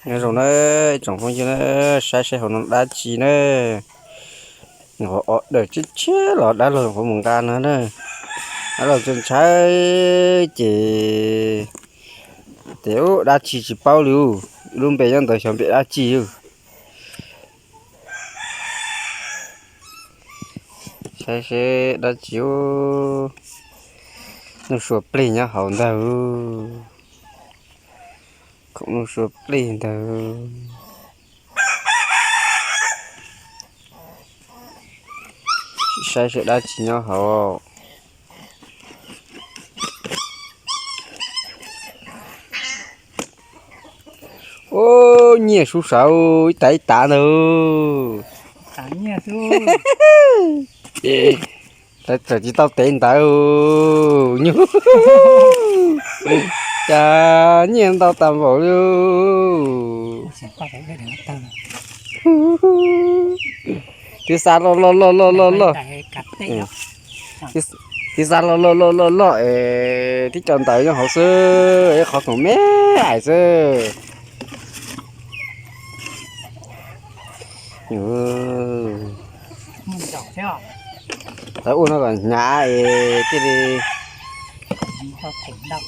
Nyob zoo na, ib tsoom phooj ywg na, saib saib hauv no dab tsi na. Nyuam qhuav order tshiab tshiab los dab laug nyuam qhuav mus nqa no na. Dab laug ntshai ces, ces ub dab tsi tsis paub li, lub npe nyob ntawd xyov npe dab tsi. Saib seb dab tsi, nuj sua plig nyob hauv ntag. Khoom nuj sua plig ntag. Saib seb dab tsi nyob hauv. Ub, nyiaj sub saud ib tav ib tav ntag. Lawv txawm tsis tau tev ntawd. Nyuj, cas nyiaj ntau tas npaum li. Twb xa loj loj loj loj loj loj. Twb xa loj loj loj loj loj es tib co ntawd nyob hauv xwb, ib qhov khoom me ais xwb. Lawv ua no kom hnyav es thiaj li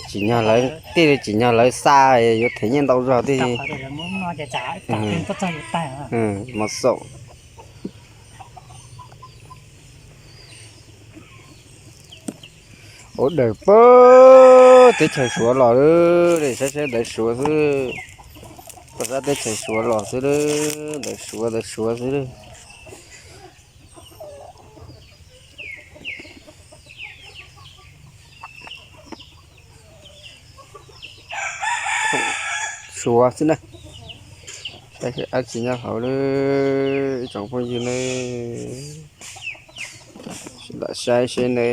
tsim nyog lawv, thiaj li tsim nyog lawv xa, yuav them nyiaj ntau zog thiaj li. Mos xaum. Ua daws puag teb chaws Suav los, saib saib daim Suav xwb. Puag sab teb chaws Suav los xwb, daim Suav daim Suav xwb. Suav xwb na. Saib seb dab tsi nyob hauv na, ib tsoom phooj ywg ne. Lam saib seb ne.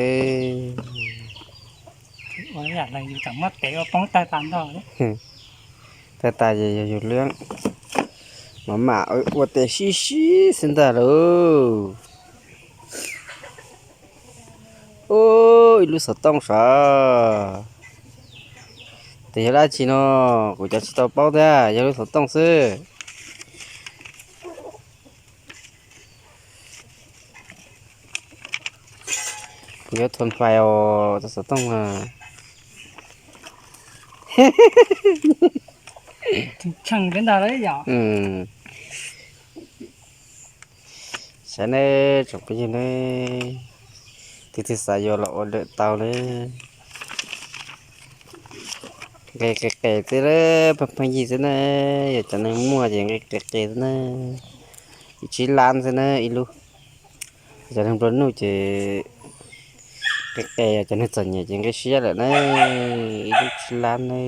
Tawg tas ces yog yus lwm, mam mam ua tes sib sib xwb ntag lauj. Ub, ib lub xov tooj sav. Tes yog dab tsi no, kuv cov tsis tau paub thiab, yog lub xov tooj xwb. Kuv yuav thon fais os, tau xov tooj. Saib neb tsoom phooj ywg ne, tus twg xav yuav los order tau ne. Nqe qis qis xwb, pheej pheej yig xwb na, yog cov neeg muaj ces nqe qis qis xwb na, ib tsib lab xwb na ib lub. Cov neeg nplua nuj ces nqe qis, cov neeg txom nyem ces nqe siab lawm na, ib lub tsib lab na.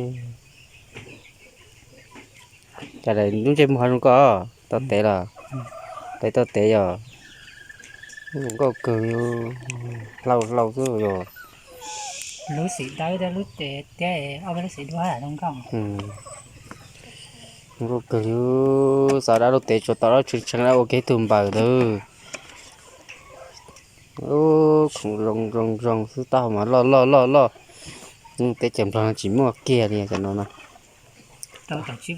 Cas daim lub ntsej muag zoo koj, tau tev los? Tes tau tev yog zoo nkauj kawg, hlau hlau xwb yog. Lub xim dawb thiab lub tes thiab ob peb lub xim duab zoo nkauj. Zoo nkauj kawg li, xav dab lub tes tsuas tau dab tshee tshee dab ua kiag ib tug npaws ntawd. Khoom zoo zoo zoo xwb, taub hau mas loj loj loj loj. Teb chaws Nplog no tsis muaj kiag li cov no na. Tom hab tsis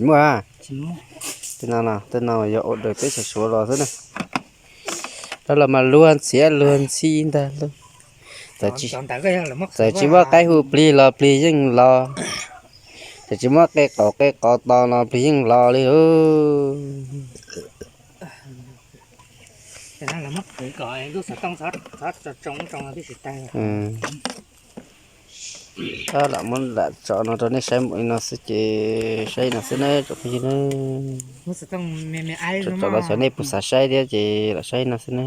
muaj. Tej no, tej no yog order teb chaws Suav los xwb na. Rov los mas luag ntxhiab luag ntxhi ntag lauj. Txawm tsis muaj qaib hu plig los plig yeej los, txawm tsis muaj qe qaum qe qos tos los plig yeej los li lauj. Tab lam muab lam tso no rau nej saib mus li no xwb ces saib li no xwb na tsoom phooj ywg na. Tso los xyov nej puas xav saib thiab ces lam saib li no xwb na.